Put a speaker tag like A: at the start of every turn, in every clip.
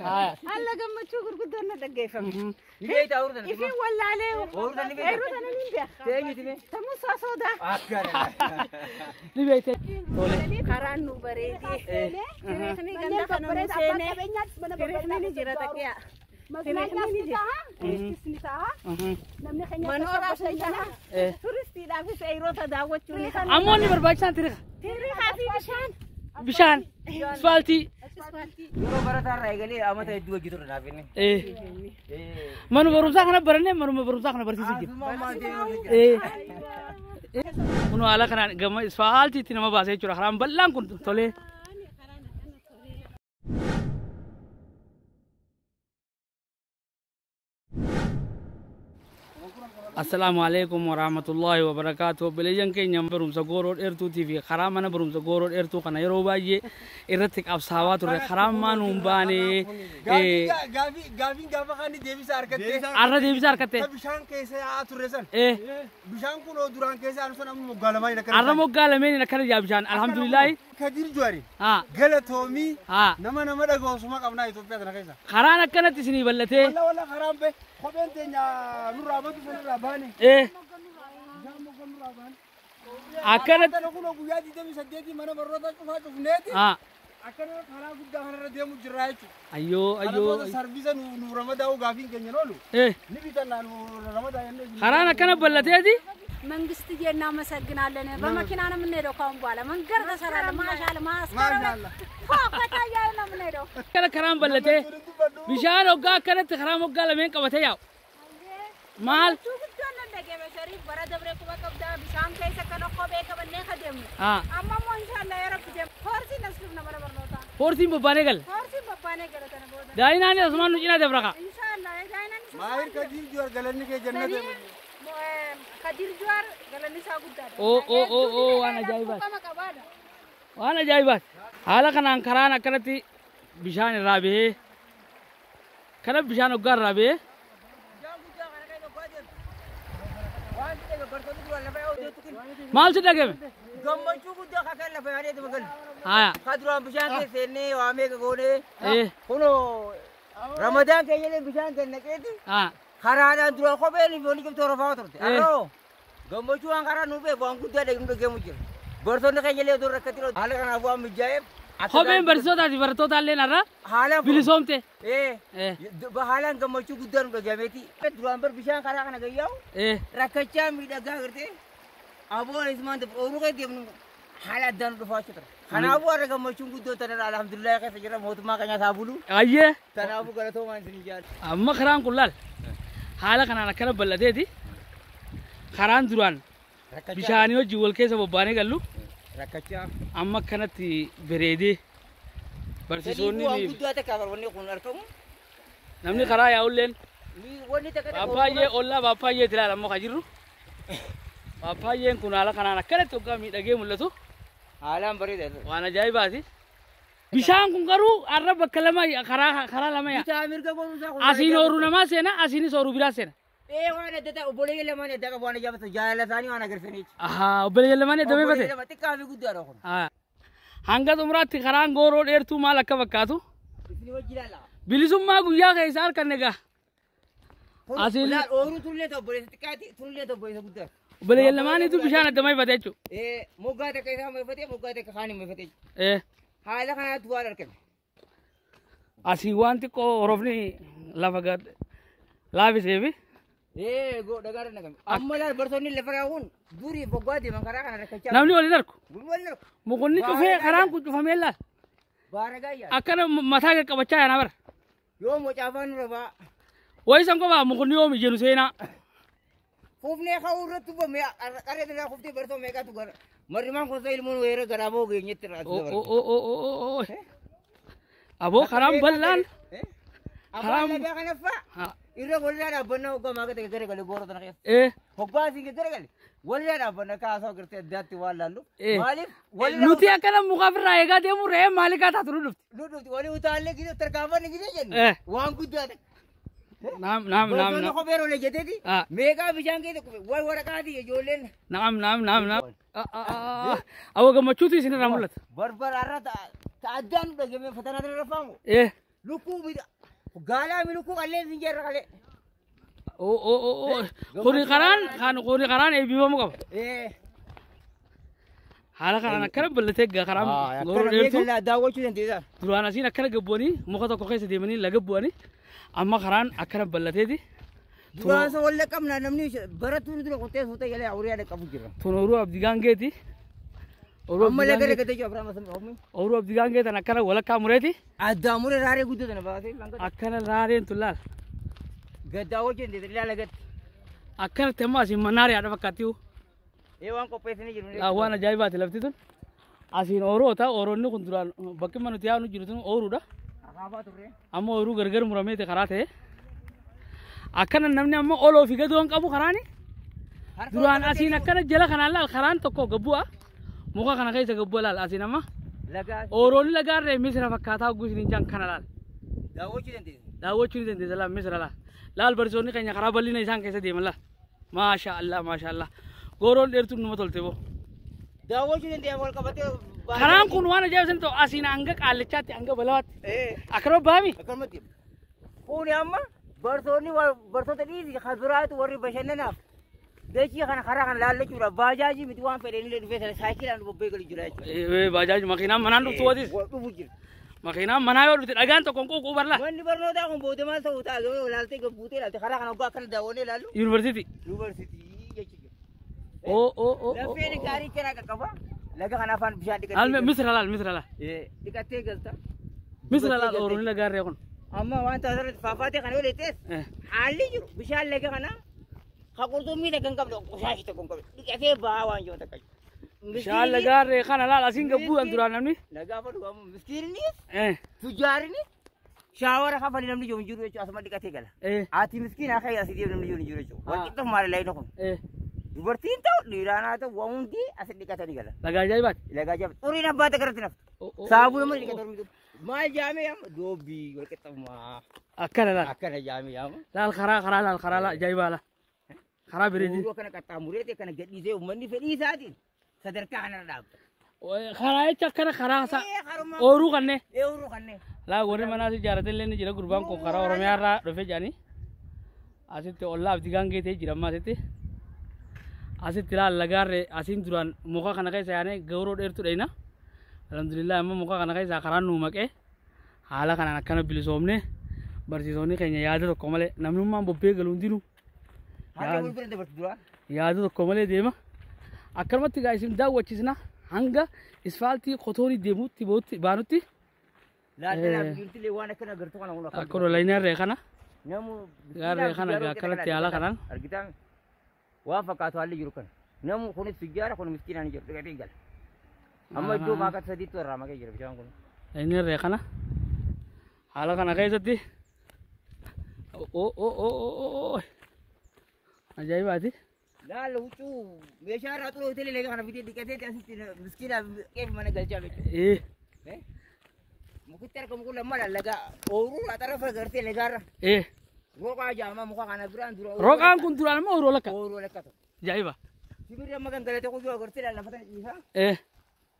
A: Haya.
B: Alla gammachuu gurguddoon na dhaggeeffame.
C: Ni beektaa ooyiruu tana?
B: Ifin wallaalee
C: Ooyiruu tana ni beektaa?
B: Ooyiruu tana ni beeka.
C: Teenyuti mee?
B: Tamusaa soodaa.
C: Akkana.
A: Ni beekte. Tole.
B: Karaan nu bareedee. Tiriikni ganda kana nu seenee. Tiriikni ni jira taqiyaa.
D: Tiriikni ni ta'a.
B: Manooraas ni ta'a. Turistiidhaafis ooyiroota daawwachuu ni ta'a.
A: Ammoo inni barbaachisaan tiriika.
B: Tiriikaa fi bishaan.
A: Bishaan. Isfaaltii.
C: Yeroo barataa irraa eegalee amata hedduu hojii ture naaf inni.
A: Manuma barumsaa kana barannee manuma barumsaa kana barsiisuu jira.
C: Asuma ammaa deemaa jira.
A: Kun haala kanaan gama isfaaltiitti nama baasee jechuudha. Karaan bal'aan kun tolee. Assalaamu alaikum warahmatullahi wabarakaatuh. Obboleeyyan keenya barumsa gooroo dheertuutii fi karaa mana barumsa gooroo dheertuu kana yeroo baay'ee irratti qabsaawaa turre. Karaan maa nuun baane
E: Gaafiin gaafa kan deebisa argatte.
A: Arra deebisa argatte.
E: Bishaan keessa yaa'aa turre san. Bishaan kun duraan keessa yaa'u san amma moggaa lamaan akkana.
A: Arra moggaa lameen akkana jaa bishaan alhamdulillahi.
E: Kadir Juwari. Galatoomii. Nama nama dhaga'u qabnaa Itoophiyaa kana keessa.
A: Karaan akkanatti isinii bal'atee.
E: Walla walla karaan bee kopheen teenya nurraa batu sanirraa baane.
A: Akkanatti.
E: Kana kun guyyaa 28 mana barnootaa cufaa cufneeti. Akkana karaa guddaa kanarra deemu jirra jechuudha.
A: Ayyoo ayyoo.
E: Kana sarbiisa nu ramadaa'uu gaafiin keenya oolu. Ni bitannaa nu ramadaa jennee.
A: Karaan akkana bal'ateeti.
D: መንግስትዬ እናመሰግናለን። በመኪና ነው የምንሄደው ካሁን በኋላ መንገድ ተሰራለ። ማሻአላ ማስከረም ፏፈታ እያለ ነው የምንሄደው።
A: Akkana karaan bal'atee bishaan hoggaa akkanatti karaa moggaa lameen qabatee yaa'u. Maal? Hoorsiin bobbaanee gala. Daa'inaan asumaan nu cinaa dabraqa.
E: Maahir Kadir Juwar galanni kee jannata.
D: Kadir Juwar galanni isaa guddaadha.
A: Oo oo oo oo waan ajaa'ibaati. Waan ajaa'ibaati. Haala kanaan karaan akkanatti bishaan irraa bahee kana bishaan hoggaa irraa bahee maaltu dhagame?
C: Gammachuu guddaa kan lafa yaadee itti galu.
A: Haya.
C: Ka duraan bishaan keessa seennee waa meeqa goonee. Kunoo Ramadaan keenya illee bishaan kan naqeeti. Karaadhaan dura kopheen fi wanni cimtuu rafaa turte. Arroo gammachuu waan karaa nu beeku waan guddaa dhagnu dhageemu jira. Bartoonni keenya illee otoo rakkatee haala kanaaf waan mijaa'eef.
A: Kopheen barsiisotaa fi barattoota illee narra bilisoomte.
C: Haalaan gammachuu guddaa nu dhagameeti. Duraan bar bishaan karaa kana gayyaa'u rakkachaa miidhagaa gartee aboon ismaan ooluu kan deemnu haala addaan nu dhufaa jira. Kanaafuu har'a gammachuun guddoo tanarra alhamdulillah keessa jira mootummaa keenyaas haa bulu.
A: Ayyee.
C: Kanaafuu galatoomaan isin jaalladha.
A: Amma karaan kun laal haala kanaan akkana bal'ateeti karaan duraan bishaanii wajjin wal keessa bobbaanee gallu
C: Rakkachaa.
A: amma akkanatti bareedee barsiisonni
C: Waan guddaa takka wanni kun argamu.
A: Namni karaa yaa'ulleen
C: Wanni takka
A: Paappaayyee ollaa paappaayyee ilaala ammoo kan jirru. Paappaayyeen kun haala kanaan akkanatti hoggaa miidhagee mul'atu.
C: Haalaan bareeda.
A: Waan ajaa'ibaati. Bishaan kun garuu har'a bakka lama karaa lama yaa.
C: Bitaa mirga goruusaa kun.
A: Asiin ooruu namaa seena asiinis ooruu biraa seena.
C: Waan adda ta'e obboleeyyan lamaan adda qabu waan ajaa'ibatu jaalala isaanii waan agarsiisanii.
A: Obboleeyyan lamaan adda beekate.
C: Obboleeyyan lama xiqqaa fi guddaadha kun.
A: Hanga xumuraatti karaan gooroo dheertuu maal akka fakkaatu.
C: Isin wajji ilaala.
A: Bilisummaa guyyaa keessa harkanne gaa. Asiin
C: Ooruu tullee ta'e obboleessa xiqqaati tullee ta'e obboleessa guddaadha.
A: Obboleeyyan lamaaniitu bishaan adda maifate jechuudha.
C: Moggaa takka isaa maifate moggaa takka kaan maifate. Haala kanaatti waan argame.
A: Asii waan xiqqoo horofni lafa gad laafiseefi.
C: Dhagaa dhagame. Amma laal bartoonni lafa raawwuun durii moggaa deeman karaa kana rakkachaa.
A: Namni waliin arku.
C: Waliin arku.
A: Mukunni cufee karaan kun cufamee laal.
C: Baaragaa yaa.
A: Akkana mataa qaqqabachaa yaana bara.
C: Yoo mocaafaan nurra ba'a.
A: Wayi san qofaa mukunni yoo mijeenu seenaa.
C: Kufnee ka'uu irratti bame qarree irraa kuftee bartoo meeqatu gara. Marrimaan kun ilmoon weerara garaa boo geenyetti irraa.
A: Aboo karaan bal'aan.
C: Karaan lagaa kanaffaa. Irra walirraa dhaabbannaa hoggaa maaqa ta'e gara gale gooroo tana keessa. Hoggaa asiin gara gale walirraa dhaabbannaa kaasoo gartee addaatti waan laallu. Maaliif
A: Nuti akkana mukaaf irraa eegaa deemu re'ee maalikaa taatu nu dhufti.
C: Nu dhufti walii utaallee gidee tarkaanfanne gidee jennu waan guddaa ta'e.
A: Naam naam naam.
C: Bartoonni kopheen oole jetteeti meeqaa bishaan keessa kufe wal waraqaati ijoolleen.
A: Naam naam naam naam. Awwa gammachuutu isinirraa mul'ata.
C: Barbara irra ta'addaan nu dhagame fatanaa irra faamu. Lukkuu Gaalaa milukuu qalleen sin jeerra qalee.
A: Oo. Kuni karaan kan kuni karaan eebbifamuu qaba. Haala kanaan akkana bal'atee egaa karaan gooroo dheertuu.
C: Daawwachuu dandeessa.
A: Duraan asiin akkana gabbu'anii muka tokko keessa deemanii laga bu'anii amma karaan akkana bal'ateeti.
C: Duraan isa wal qabna namni barattuun dura qottee suuta jalee awuriyaa dhaqqabu jira.
A: Tun ooyiruu Abdii Gaangeeti.
C: Amma laga lagatee jiru Abiraam Asan Oomii.
A: Ooyiruu Abdii Gaangee tan akkana walakkaa mureeti.
C: Addaa muree raaree guddoo tana baasee.
A: Akkana raareen tun laal.
C: Gaddaawwachuu dandeessa ilaa lagatti.
A: Akkanatti amma asiin mannaariyaadha fakkaatti.
C: Waan qopheessanii jiru.
A: Waan ajaa'ibaati lafti tun. Asiin ooroota ooroonni kun duraan bakki mana nuti yaa'nu jiru tun ooruudha.
C: Akaafaa turre.
A: Amma ooruu gargar murameeti karaa ta'e. Akkana namni amma oloo fi gadoon qabu karaani. Duraan asiin akkana jala kanaan laal karaan tokko gabbu'a. Muka kana keessa gabbu'a laal asiin amma. Ooroonni lagaarree misira fakkaataa hogguu isiniin jaan kana laal.
C: Daawwachuu dandeessa.
A: Daawwachuu ni dandeessa laal misira laal. Laal barsiisonni keenya karaa bal'ina isaan keessa deeman laal. Maasha Allah maasha Allah. Gooroon dheertuun numa tolte boo.
C: Daawwachuu dandeenya wal qabatee.
A: Karaan kun waan ajaa'iba sin ta'u asiin hanga qaallichaatti hanga balawaatti. Akkanuma baami.
C: Akkanumatti. Kuni amma barsoonni barsoota dhiisi kan biraatu warri bashannanaaf dachii kana karaa kana laallachuudhaaf baajaajii miti waan fedhan illee dhufee saayikilaan bobbee galu jira jechuudha.
A: Baajaajii makiinaan manaan dhuftu watis.
C: Dhufu jira.
A: Makiinaan manaa yoo dhufte dhagaan tokkoon quuquu barla.
C: Manni barnootaa kun booda maal ta'uu ta'a yoo ilaaltee gabbuutee ilaalte karaa kana waggaa akkana daawwannee ilaallu.
A: Yuunivarsiitii.
C: Yuunivarsiitii jechuudha.
A: Oo.
C: Lafeen gaarii kanaa qaqqaba. Laga kana afaan bishaan dhiqattee.
A: Misira laal misira laal.
C: Dhiqattee galta.
A: Misira laal ooroonni lagaarree kun.
C: Amma waan taasirratti faafaatee kana yoo leettees haalli jiru bishaan laga kana ka qurxummii takka hin qabne qoshaashii tokko hin qabne dhiqatee bahaa waan jiru takka.
A: Bishaan lagaarree kana laal asiin gabbuudhaan duraan namni.
C: Lagaa fadhu miskiinnis tujjaarinis shaawara kafali namni jiru hin jiru jechuudha asuma dhiqatee gala. Ati miskiin akka asii deemu namni jiru hin jiru jechuudha. Wal qixxoof maal laayina kun. Dubartiin ta'u dhiiraan haa ta'u waan hundi asi dhiqatanii gala.
A: Lagaa ajaa'ibaati.
C: Lagaa ajaa'ibaati. Xuriin abbaa takka naftu. Saabuu nama dhiqatanii jiru. Maal jaamee yaama doobbii wal qixxoofumaa.
A: Akkana laal.
C: Akkana jaamee yaama.
A: Laal karaa karaa laal karaa laal ajaa'ibaa laal. Karaa bireedii.
C: Ooyiruu akkana qaxxaamureeti akkana gadhiisee uummanni fedhii isaatiin sadarkaa kanarra dhaabbata.
A: Karaa jecha akkana karaa isaa ooyiruu kannee.
C: Ooyiruu kannee.
A: Laa warri manaas ijaarratee illee ni jira gurbaan kun karaa Oromiyaa irraa dhufee jedhanii asitti ollaa Abdii Gaangee ta'ee jira amma asitti. Asitti laal lagaarree asiin duraan muka kana keessa yaanee gooroo dheertuu dheeyna. Alhamdulillah amma muka kana keessa karaan nuu maqee haala kanaan akkana bilisoomne barsiisonni keenya yaada tokko malee namnummaan bobbee galu hundinuu yaada tokko malee deema. Akkanumatti egaa isin daawwachiisna hanga isfaaltii qotoonii deemuutti baanutti. Akkuma laayinaarree kana. Gaarree kana akkanatti haala kanaan.
C: Waan fakkaatu haalli jiru kana. Namu kunis tujjaara kun miskiinaan jiru dhiqatee gala. Amma iddoo maakata sadiitti irraa maqee jira bishaan kun.
A: Laayinaarree kana haala kana keessatti ajaa'ibaati.
C: Laala huccuu meeshaa irraa xuroo hoteelii laga kana fidee dhiqatee asitti miskiinaaf qeef mana galchaa jechuudha. Mukitti argamu kun lamma laga ooyiruu xarafa gartee lagaarra. Roqaa jaamaa muka kana biraan dura.
A: Roqaan kun duraan immoo ooyiruu lakka.
C: Ooyiruu lakka ta'u.
A: Ajaa'iba.
C: Sibiirri amma gangalatee kuyyuu agartee lafa tana ciisaa.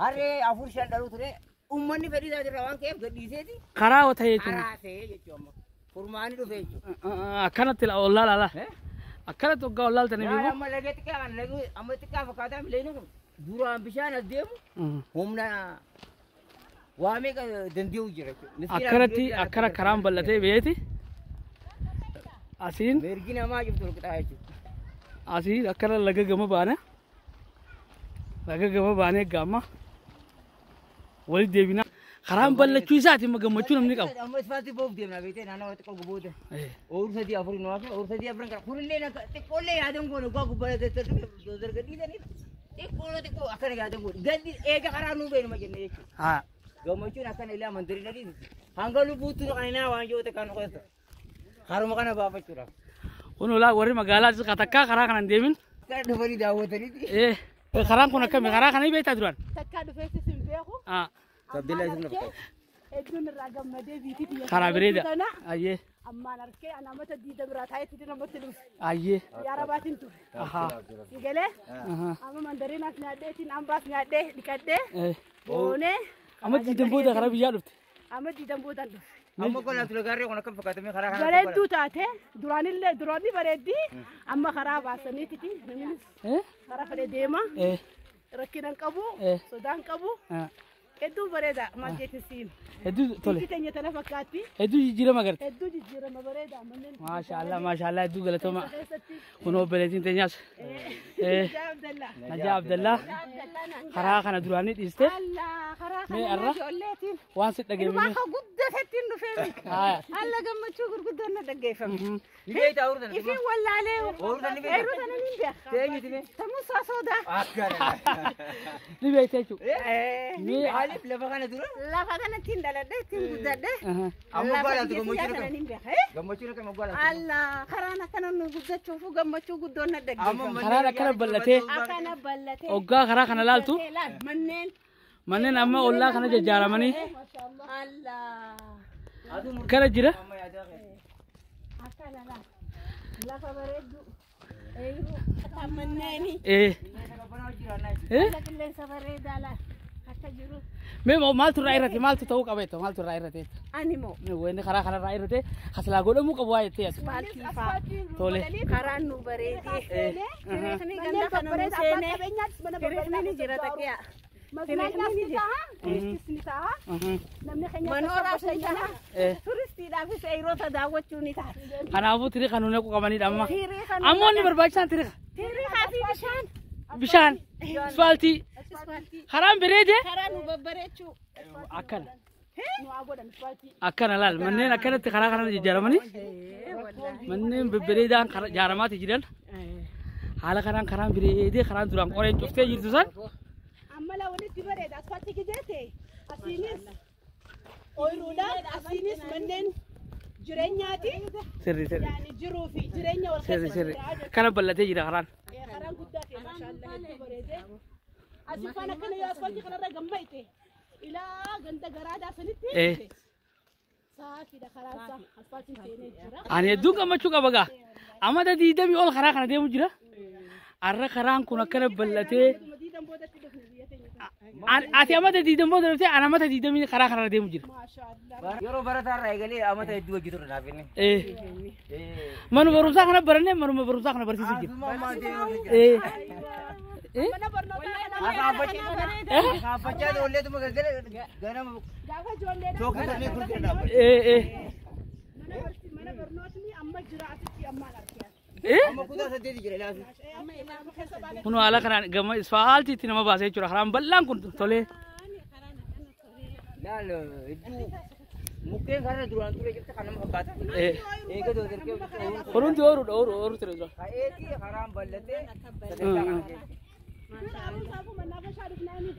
C: Harree 4 5 dhaluu ture. Uummanni fedhii isaa irraa waan ka'eef gadhiiseeti.
A: Karaa ta'ee jechuudha.
C: Karaa ta'ee jechuudha amma. Furmaanni dhufee jechuudha.
A: Akkanatti ollaa laala. Akkanatti waggaa ollaa tana beeku.
C: Amma laga xiqqaa kana laga amma xiqqaa fakkaataa mileeni kun duraan bishaan as deemu humna waa meeqa danda'u jira jechuudha.
A: Akkanatti akkana karaan bal'atee beeti. Asiin.
C: Mirgi namaa jirtu wal qixaa jechuudha.
A: Asiin akkana laga gama baane. Laga gama baanee gaama. Walitti deebina. Karaan bal'achuu isaati amma gammachuu namni qabu.
C: Amma isfaaltii boof deemna beektee naannoo xiqqoo guboote. Ooyiruu 3 4 nu hafe ooyiruu 3 4 kana kunillee xiqqoollee yaadan goone waggaa gubbaa dargadhiisaniif xiqqoo xiqqoo akkana yaadan goone gaddi eega karaa nuu beenuma jenne jechuudha. Gammachuun akkana ilaa mandarii dhadhiis hanga lubbuutti nu qaninaa waan jiru kan qoessa. Haruma kana baafachuudhaaf.
A: Kun olaa warri magaalaa takkaa karaa kanaan deemin.
C: Kana dhufanii daawwataniiti.
A: Karaan kun akkami karaa kana beektaa duraan?
B: Takkaa dhufeessis hin beeku.
C: Abdullah isin dhufte.
B: Hedduun irraa gammadee biitii biyya.
A: Karaa bareeda. Ayyee.
B: Ammaan arkee ana mata diida biraa taa'etti namatti dhufe.
A: Ayyee.
B: Yaa rabaatiin ture. Galee. Amma mandariinaas nyaadhee ambaas nyaadhee dhiqadhee. Boonee.
A: Amma diidan booda karaa biyyaa dhufte.
B: Amma diidan boodaan dhufe.
C: Amma gola tura gaarree kun akkam fakkaatame karaa kana.
B: Bareedduu taate duraanillee duraanni bareeddii amma karaa baasaniititi namni karaa fedhe deema. Rakkina hin qabu sodaan qabu. Hedduu bareeda maal jeetin siin.
A: Hedduu tole.
B: Biyyi teenya tana fakkaatti.
A: Hedduu jijjiirama garte.
B: Hedduu jijjiirama bareeda manneen.
A: Maashaallah maashaallah hedduu galatooma. Kun obboleettiin teenyaas. Najaa Abdallaa. Karaa kana duraanii dhiiste.
D: Karaa
A: Mee
D: kana
A: arra?
D: ijoolleetiin.
A: Waan si dhageeffame.
D: Ilmaan koo guddatetti hin dhufee.
A: Haaya.
D: Alla gammachuu gurguddoon na dhaggeeffame.
C: Ni beektaa ooyiruu tana?
D: Ifin wallaalee
C: Ooyiruu tana ni beektaa?
D: Ooyiruu tana ni beeka.
C: Teenyuti mee?
D: Tamusaa sodaa.
C: Akkana.
A: Ni beekte jechuudha. Mee
C: Maaliif lafa kana dura?
D: Lafa kanatti hin dhaladhe ittiin guddadhe.
C: Amma
D: Lafa
C: gola
D: biyya
C: tura
D: tiyyaa
C: gammachuun
D: tana
C: akkam?
D: ni beeka.
C: Gammachuun akkam gola tura?
D: Alla karaan akkana nu guddachuufu gammachuu guddoon na dhaggeeffame.
A: Karaan akkana bal'atee
D: Akkana bal'atee.
A: hoggaa karaa kana laaltu
D: Manneen.
A: manneen amma ollaa kana jajjaaramanii
D: Alla.
A: kana jira.
D: Akkana laal. Lafa bareedduu. Ooyiruu. Akka manneeni. Lafa qilleensa bareedaa laal. Akka jiru.
A: Mee maaltu irraa irrate maaltu ta'uu qaba jettu maaltu irraa irrate?
D: Ani moo.
A: Wanni karaa kanarraa irrate kasilaa godhamuu qabu waa jettee yaaddu.
D: Asfaaltii faa.
A: Tole.
D: Karaan nu bareedee. Tiriikni ganda kana nu seenee. Tiriikni ni jira taqiyaa.
B: Mazinaañaas ni ta'a, turistis ni ta'a. Namni keenya
D: Manooraas ni ta'a. Turistiidhaafis ooyiroota daawwachuu ni ta'a.
A: Kanaafuu tiriika nu naquu qabanidha amma.
D: Tiriika nu
A: Ammoo inni barbaachisaan tiriika.
D: Tiriikaa fi bishaan.
A: Bishaan, asfaaltii, karaan bareedee
D: Karaa nu babbareechuu.
A: akkana.
B: nu haa godhan asfaaltii.
A: Akkana laal manneen akkanatti karaa kanarra jijjaaramanii manneen babbareedaan ijaaramaati jiran haala kanaan karaan bareedee karaan duraan qoreen cuftee jirtu san
B: Amma laa walitti bareeda asfaaltii gijeete asiinis ooyiruudhaan asiinis manneen jireenyaati.
A: sirri sirri
B: Yaani jiruu fi jireenya wal
A: sirri
B: keessa
A: sirri
B: jira jechuudha.
A: kana bal'atee jira karaan.
B: Karaan guddaa ta'e maashaallah hedduu bareedee. Asii faana akkana yoo asfaaltii kanarra gammayte ilaa ganda garaadaa sanitti saafiidha karaan isaa asfaaltiin seenee jira.
A: Ani hedduun gammachuu qaba gaa. Amata 20 ol karaa kana deemu jira. Arra karaan kun akkana bal'atee
B: Diidan boodatti dhufne biyya teenya kana.
A: ati amata 20 booda dhuftee ani amata 20 karaa kanarra deemu jira.
B: Maashaallah.
C: Yeroo barataa irraa eegalee amata hedduu hojii ture naaf inni.
A: Manuma barumsaa kana barannee manuma barumsaa kana barsiisuu jira.
B: Mana barnootaa kana
C: Akaafachaa ijoolleetuma galgala ganama
B: gaafa ijoolleedhaan
C: tokko kanneen kurkee dhaabbata.
B: Mana barnootni amma jira asitti ammaan argee.
C: Amma kutaa 8 jira ilaalu.
A: Kun haala kanaan gama isfaaltiitti nama baasee jechuudha. Karaan bal'aan kun tolee.
C: Laal hedduu mukkeen kana duraan ture jirti kan nama fakkaata. Eega doozarkee
A: Kun hundi ooyiruudha ooyiruu ture dura.
C: ka'eeti karaan bal'atee sadarkaa kana keessa.
B: Saafuu mannaa bashaa dhufnaani.